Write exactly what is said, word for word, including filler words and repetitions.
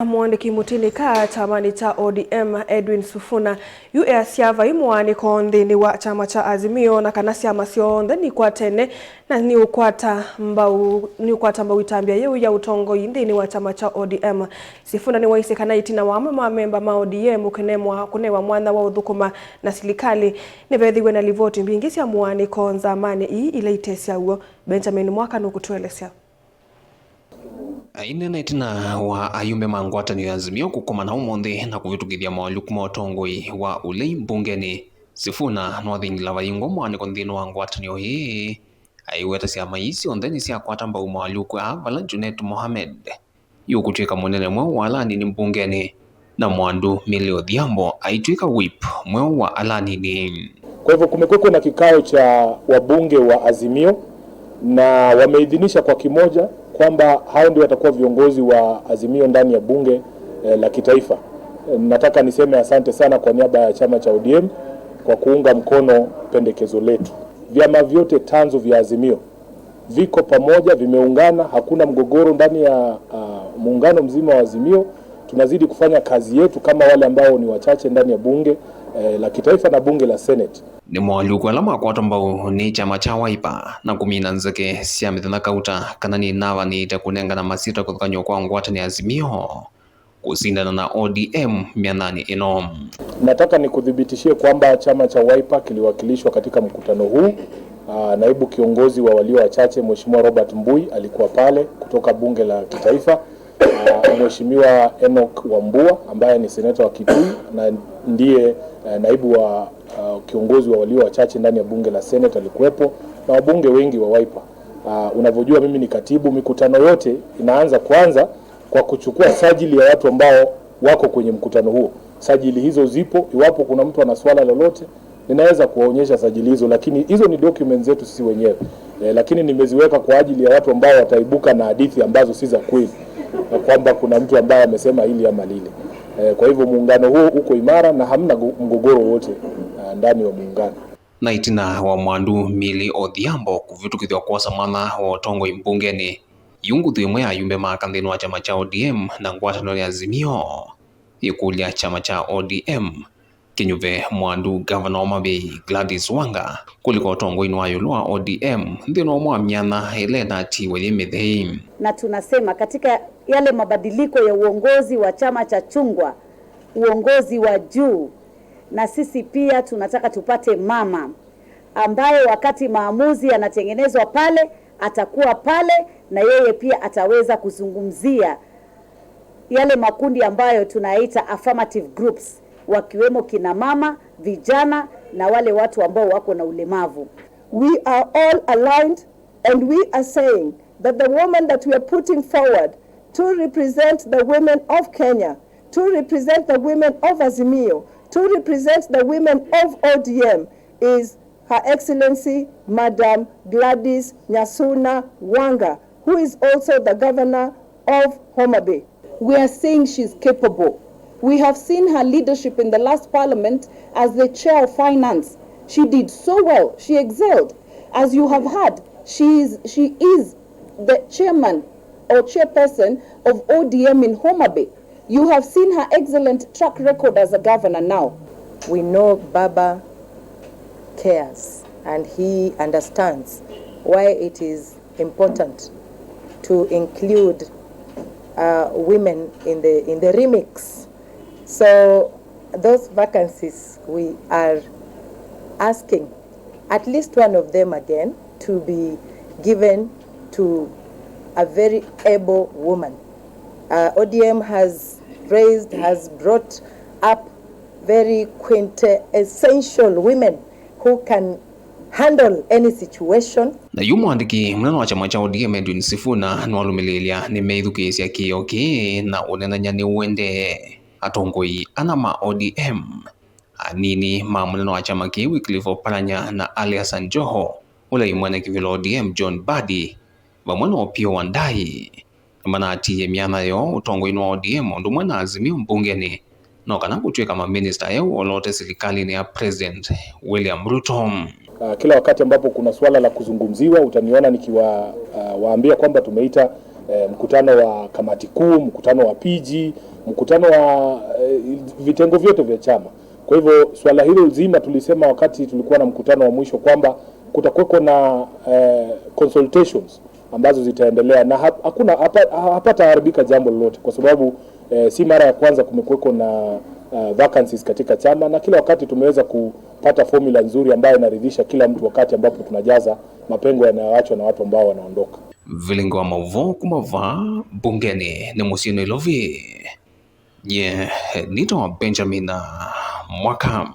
Mũandĩki mũtĩnĩ ka kyamanĩ kya O D M, Edwin Sifuna, yu easya vai mũaanĩko nthĩnĩ wa kyama kya Azimio na kana syama syonthe nikwatene na niũkwata mbau, niũkwata mbau ĩtambya yĩu ya ũtongoi nthĩnĩ wa kyama kya O D M. Sifuna nĩwaisye kana ĩtina wa amwe ma amemba ma O D M kũnemwa kũnewa mwanya wa ũthũkũma na silikalĩ, nĩvethĩiwe na livoti mbingĩ sya mũaanĩko nzamanĩ ii ila itesya w'o. Benjamin Mwaka nũkũtũelesya. Aineena ĩtina wa ayumbe ma ngwatanĩo ya Azimio kũkomana ũmũnthĩ na kũvĩtũkĩthya moalyũku ma ũtongoi wa ũlei mbungenĩ, Sifuna nĩwathingila vaingwa mũaanĩko nthĩnĩ wa ngwatanĩo ĩĩ, aiweta syama ii syonthe nĩsyakwata mbau moalyũku aa, vala Junet Mohamed yũkũtw'ĩka mũnene mweũ wa ala anini mbungenĩ, na Mwandu Milly Odhiambo aitw'ĩka whip mweũ wa ala anini. Kwa hivyo kumekuwa na kikao cha wabunge wa Azimio na wameidhinisha kwa kimoja kwamba hao ndio watakuwa viongozi wa Azimio ndani ya bunge, eh, la kitaifa. Eh, nataka niseme asante sana kwa niaba ya chama cha O D M kwa kuunga mkono pendekezo letu. Vyama vyote tanzu vya Azimio viko pamoja, vimeungana, hakuna mgogoro ndani ya, ah, muungano mzima wa Azimio. Tunazidi kufanya kazi yetu kama wale ambao ni wachache ndani ya bunge, eh, la kitaifa na bunge la Senate. Nĩ moalyũku ala makwatwa mbau nĩ kyama kya Wiper na kũmina nzeke sya mĩthenya kauta kana nĩnavanĩte kũnengana masyĩtwa kũthũkany'o kwa ngwatanĩo ya Azimio kũsindana na O D M myananĩ ĩno. Nataka nikuthibitishie kwamba chama cha Wiper kiliwakilishwa katika mkutano huu. Ah, naibu kiongozi wa walio wachache, Mheshimiwa Robert Mbui, alikuwa pale kutoka bunge la kitaifa. Ah, Mheshimiwa Enoch Wambua ambaye ni seneta wa Kitui na ndiye, eh, naibu wa, ah, kiongozi wa walio wachache ndani ya bunge la Senate alikuwepo na wabunge wengi wa Wiper. Ah, unavyojua mimi ni katibu, mikutano yote inaanza kwanza kwa kuchukua sajili ya watu ambao wako kwenye mkutano huo. Sajili hizo zipo, iwapo kuna mtu ana swala lolote, ninaweza kuwaonyesha sajili hizo, lakini hizo ni documents zetu sisi wenyewe. Eh, lakini nimeziweka kwa ajili ya watu ambao wataibuka na hadithi ambazo si za kweli, na kwamba kuna mtu ambaye amesema hili ama lile. Eh, kwa hivyo muungano huo uko imara na hamna gu-, mgogoro wote, ah, ndani wa muungano. Na ĩtina wa Mwandu Milly Odhiambo kũvĩtũkĩthw'a kwosa mwanya wa ũtongoi mbungenĩ, yu nguthu ĩmwe ya ayumbe ma aka nthĩnĩ wa kyama kya O D M na ngwatanĩo ya Azimio ĩkũlya kyama kya O D M kĩnyuve Mwandu, ngavana wa Homa Bay Gladys Wanga kũlika ũtongoinĩ wa ĩũlũ wa O D M nthĩnĩ wa ũmwe wa myanya ĩla ĩnatiiwe yĩ mĩthei. Na tunasema katika yale mabadiliko ya uongozi wa chama cha chungwa, uongozi wa juu, na sisi pia tunataka tupate mama ambaye wakati maamuzi yanatengenezwa pale, atakuwa pale na yeye pia ataweza kuzungumzia yale makundi ambayo tunaita affirmative groups, wakiwemo kina mama, vijana na wale watu ambao wako na ulemavu. We are all aligned and we are saying that the woman that we are putting forward to represent the women of Kenya, to represent the women of Azimio, to represent the women of O D M is Her Excellency Madam Gladys Nyasuna Wanga, who is also the governor of Homa Bay. We are saying she's capable. We have seen her leadership in the last parliament as the chair of finance. She did so well. She excelled. As you have heard, she is, she is the chairman or chairperson of O D M in Homa Bay. You have seen her excellent track record as a governor now. We know Baba cares and he understands why it is important to include, uh, women in the, in the remix. So those vacancies, we are asking at least one of them again to be given to a very able woman. Uh, O D M has raised, has brought up very quintessential women who can handle any situation. Na yu mũandĩki mũnene wa kyama kya O D M Edwin Sifuna nĩwalũmĩlĩĩlya nĩmeĩthukĩĩsya kĩĩo kĩĩ na ũneenany'a nĩũendee. Atongoi ana ma O D M, anini ma mũnene wa kyama kĩĩ Wycliffe Oparanya na Ali Hassan Joho, ũla ĩ mwene kĩvĩla O D M John Mbadi, vamwe na Opiyo Wandayi, nĩmanatiie myanya yoo ũtongoinĩ wa O D M ũndũ ũmwe na Azimio mbungenĩ, no kana kũtw'ĩka maminista eũ olote silikalĩnĩ ya President William Ruto. Ah, kila wakati ambapo kuna suala la kuzungumziwa, utaniona nikiwa, ah, waambia kwamba tumeita eh, mkutano wa kamati kuu, mkutano wa P G, mkutano wa, eh, vitengo vyote vya chama. Kwa hivyo, suala hilo zima tulisema wakati tulikuwa na mkutano wa mwisho kwamba kutakuweko na, eh, consultations ambazo zitaendelea na hap-, hakuna hapa, hapataharibika jambo lolote kwa sababu, eh, si mara ya kwanza kumekuweko na, eh, vacancies katika chama, na kila wakati tumeweza kupata formula nzuri ambayo inaridhisha kila mtu wakati ambapo tunajaza mapengo yanayoachwa na watu ambao wanaondoka. Vilingi wa mauvoo kuma vaa mbungeni nĩ mũsyĩ Nairobi. Nye nĩtawa Benjamin Mwaka.